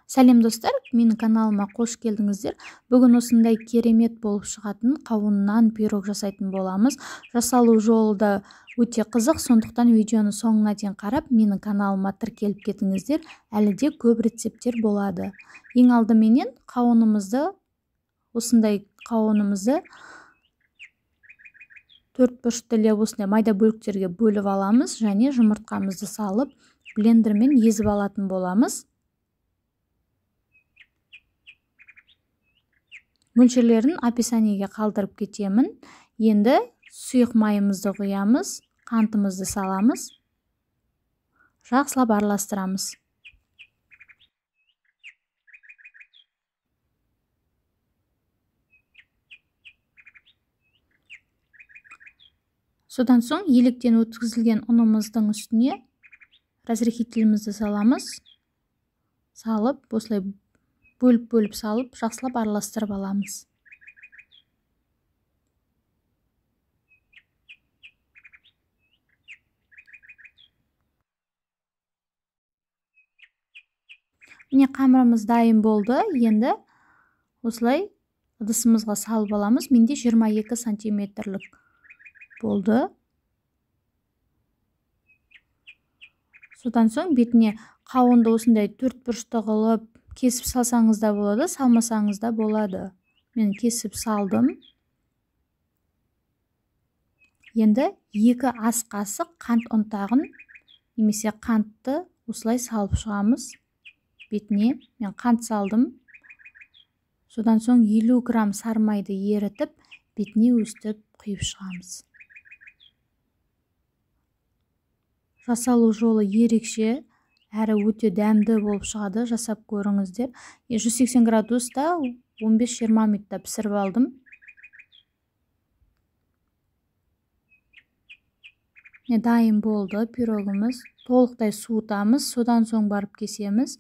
Сәлем достар, менің каналыма қош келдіңіздер. Бүгін осындай керемет болып шығатын қауыннан пирог жасайтын боламыз. Жасалу жолы да өте қызық, сондықтан видеоны соңына дейін қарап, менің каналыма тіркеліп кетіңіздер. Әлі де көп рецепттер болады. Ең алдыменен қауынымызды, осындай қауынымызды төрт бұрыштылеп осындай майда бөліктерге бөліп аламыз және жұмыртқамызды салып блендермен езіп алатын боламыз. Мөлшерлерін описаниеге қалдырып кетемін. Енді сұйық майымызды құямыз, қантымызды саламыз. Жақсылап араластырамыз. Содан соң електен өткізілген ұнымыздың үстіне разрыхлителімізді саламыз. Салып, осылай бөліп-бөліп салып, жақсылап араластырып аламыз. Міне қамырымыз дайын болды. Енді осылай ыдысымызға салып аламыз. Менде 22 сантиметрлік болды. Содан соң бетіне қауынды осындай төрт бұрышты қылып кесіп салсаңыз да болады, салмасаңыз да болады. Мен кесіп салдым. Енді 2 ас қасық қант ұнтағын немесе қантты осылай салып шығамыз. Бетіне мен қант салдым. Содан соң 50 грамм сары майды ерітіп, бетіне өстіп құйып шығамыз. Жасалу жолы ерекше, әрі өте дәмді болып шығады. Жасап көріңіздер. 180 градуста 15-20 минутта пісіріп алдым. Міне дайын болды пирогымыз. Толықтай суытамыз, содан соң барып кесеміз.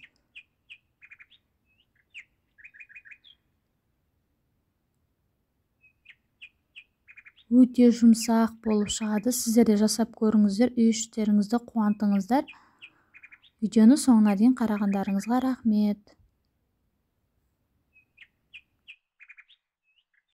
Өте жұмсақ болып шығады. Сіздер де жасап көріңіздер, үй іштеріңізді қуантыңыздар. Видеоны соңына дейін қарағандарыңызға рахмет.